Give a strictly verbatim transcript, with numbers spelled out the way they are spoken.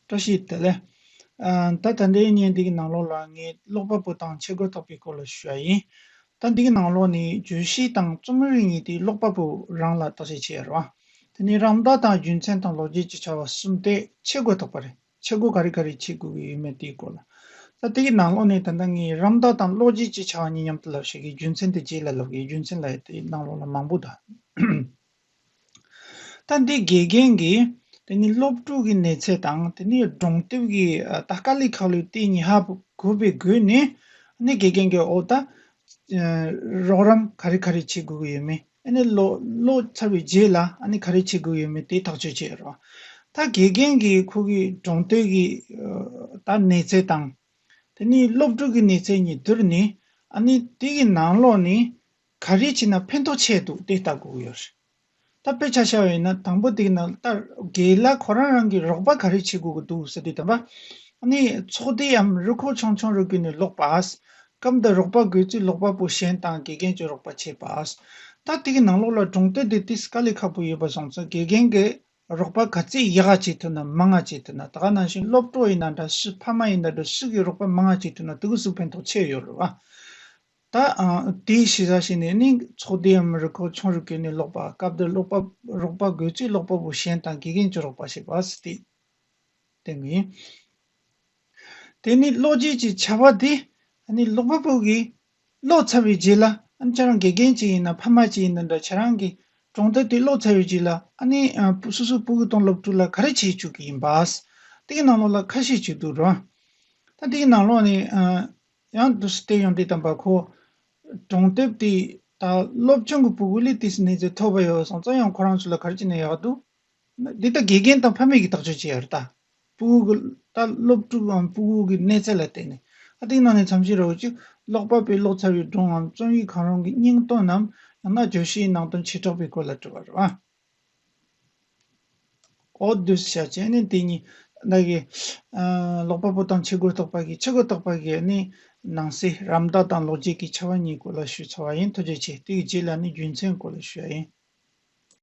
བཀྲ་ཤིས་བདེ་ལེགས། ཨ། ད་ད་ལྟའི་བརྙན་འདི་གི་ནང་ལོགས་ལ་ངས་ཀློག་པ་པོ་དང་ཆས་གོས་ཐོགས་པའི་སྐོར་ལ་ཞུ་ཡ་ཡིན། ད་འདི་གི་ནང་ལོགས་ནས་བརྗོད་གཞི་དང་རྩོམ་རིག་གཉིས་དེ་ཀློག་པ་པོ་རང་ལ་བརྟག་དཔྱད་བྱས་ཡོད་རེད་བ། དེ་ནས་རམ་འདེགས་དང་རྒྱུ་མཚན་དང་ལོ་རྒྱུས་ཀྱི་ཆ་བ་གསུམ་དེ་ཆས་གོས་ཐོགས་པ་རེད། ཆས་གོས་ག་རེ་ག་རེ་བྱེད་དགོས་ཀྱི་ཡོད་མེད་དེའི་སྐོར་ལ། ད་དེ་གི་ནང་ལོགས་ནས་ད་ལྟ་ངས་རམ་འདེགས་དང་ལོ་རྒྱུས་ཀྱི་ཆ་བ་གཉིས་མཉམ་དུ་ལབ་བྱེད་ཀྱི། རྒྱུ་མཚན་དེ་རྗེས་ལ་ལབ་ཀྱི། རྒྱུ་མཚན་ལབ་ཡ་དེ་ནང་ལོགས་ལ་མང་པོ་འདུག་ད་འདི་དགེ་རྒན་གྱིས་དེ་ནི་སློབ་ཕྲུག་གི་གནས་ཚད་དང་དེ་ནི་སྒྲུང་དེབ་ཀྱི་ཨ་ད་དཀའ་ལས་ཁག་ལས་དེ་གཉིས་ཧ་གོ་བའི་སྒོ་ནས། ཨ་ནི་དགེ་རྒན་གྱིས་འོ་ད་ཨ་རོགས་རམ་ག་རེ་ག་རེ་བྱེད་དགོས་ཀྱི་ཡོད་མེད། ཨ་ནི་ཀློག་ཀློག་ཚར་བའི་རྗེས་ལ་ཨ་ནི་ག་རེ་བྱེད་དགོས་ཀྱི་ཡོད་མེད་དེ་ཐག་གཅོད་བྱེད་རོགས། ད་དགེ་རྒན་གྱིས་ཁོ་གི་སྒྲུང་དེབ་ཀྱི་ཨ་ད་གནས་ཚད་དང་དེ་ནི་སློབ་ཕྲུག་གི་གནས་ཚད་གཉིས་བསྡུར་ནས། ཨ་ནི་དེ་གི་ནང་ལོགས་ནས་ག་རེ་བྱས་ན་ཕན་ཐོགས་ཆེ་འདུག་དེ་ལྟ་དགོས་ཀྱི་ཡོད་རེད། ད་དཔེ་ཆ་བཞག་པ་ཡིན་ན། དང་པོ་དེ་ན་ད་རྒན་ལགས་ཁོ་རང་རང་གི་རོགས་པ་ག་རེ་བྱེད་དགོས་ཀྱི་འདུག་ཟེར་དུས། དང་པོ་ཨ་ནི་ཚོགས་སྡེའམ་རུ་ཁག་ཆུང་ཆུང་རུ་བརྒྱུད་ནས་ཀློག་པ། སྐབས་འདིར་རོགས་པ་དགོས་ཚེ་ཀློག་པ་པོ་གཞན་དང་དགེ་རྒན་གྱི་རོགས་པ་བྱེད་པ། ད་དེ་གི་ནང་ལོགས་ལ་སྒྲུང་དེབ་དེ་ཏོག་ཙམ་དཀའ་ལས་ཁག་པོ་ཡོད་པ་སོང་ཙང་དགེ་རྒན་གྱི་རོགས་པ་ག་ཚད་ཡག་ག་བྱེད་ཐུབ་ན། མང་ང་བྱེད་ཐུབ་ན། ད་ག་ནང་བཞིན་སློབ་གྲོགས་ཡིན་ན་འདྲ། སུ་ཕ་མ་ཡིན་ན་འདྲ། སུ་གི་རོགས་པ་མང་ང་བྱེད་ཐུབ་ན་དེ་གི་སུ་ཕན་ཐོགས་ཆེ་ཡོད་རེད་བ། ད་ཨ་དེའི་གཞི་རྩ་བྱས་ནས་ནི་ཚོགས་སྡེའམ་རུ་ཁག་ཆུང་རུ་བརྒྱུད་ནས་ཀློག་པ། སྐབས་འདིར་ཀློག་པ་རོགས་པ་དགོས་ཚེ་ཀློག་པ་པོ་གཞན་དང་དགེ་རྒན་གྱི་རོགས་པ་བྱེད་པ་ཟེར་ཏེ་བསྟན་གྱི་ཡིན། དེ་ནི་ཀློག་རྒྱུ་གི་བྱ་བ་དེ་ཨ་ནི་ཀློག་པ་པོ་གིས་ཀློག་ཚར་བའི་རྗེས་ལ། ཨ་ནི་ཁྱེད་རང་དགེ་རྒན་ཅིག་ཡིན་ན་ཕ་མ་ཅིག་ཡིན་ན་འདྲ། ཁྱེད་རང་གི་སྒྲུང་དེབ་དེ་ཀློག་ཚར་བའི་རྗེས་ལ་ཨ་ནི་ཨ་སོ་སོའི་སྤུ་གུ་དང་སློབ་ཕྲུག་ལ་ག་རེ་བྱེད་བཅུག་གི་ཡིན་པ། དེ་གི་ནང་ལོགས་ལ་ཁ་ཤས་ཅིག་འདུག་རོ། ད་དེ་གི་ནང་ལོགས་ནས་ཨ་ཡང་འདུག་སེ་བལྟས་ཡོང་དུས། དང་པོ་ཁོ་སྒྲུང་དེབ་དེ་ད་སློབ་ཆུང་གི་སྤུ་གུ་ལས་ཏོག་ཙམ་གནས་ཚད་མཐོ་པོ་ཡོད་སོང་ཙང་ཡང་ཁོ་རང་ཚོ་ལ་ག་རེ་བྱས་ན་ཡག་འདུག་འདི་ལྟ་དགེ་རྒན་དང་ཕ་མས་ཀྱིས་ཐག་གཅོད་བྱས་ཡོད་རེད། ད་སྤུ་གུ་གི་ད་སློབ་ཕྲུག་གམ་སྤུ་གུ་གི་གནས་ཚད་ལ་བལྟས་ནས། ཨ་དེའི་ནང་ནས་མཚམས་ཤིག་རོགས་ཀྱིས་ཀློག་པ་པས་ཀློག་ཚར་བའི་སྒྲུང་ངམ་རྩོམ་ཡིག་གང་རུང་གི་སྙིང་དོན་ནམ་ཡང་ན་བརྗོད་གཞིའི་ནང་དོན་བྱེ་བྲག་པའི་སྐོར་ལ་དྲི་བ་རེད་བ། འོ་འདུག་སེ་བྱས་ནས་དེ་གཉིས་ད་གི་ཨ་ཀློག་པ་པོ་དང་ཆས་གོས་ཐོགས་པ་གི། ཆས་གོས་ཐོགས་པ་གི་ནི་ནང་གསེས་རམ་འདེགས་དང་ལོ་རྒྱུས་ཀྱི་ཆ་བ་གཉིས་སྐོར་ལ་ཞུས་ཚར་བ་ཡིན། ཐུགས་རྗེ་ཆེ། དེ་གི་རྗེས་ལ་ནི་རྒྱུ་མཚན་སྐོར་ལ་ཞུ་ཡ་ཡིན།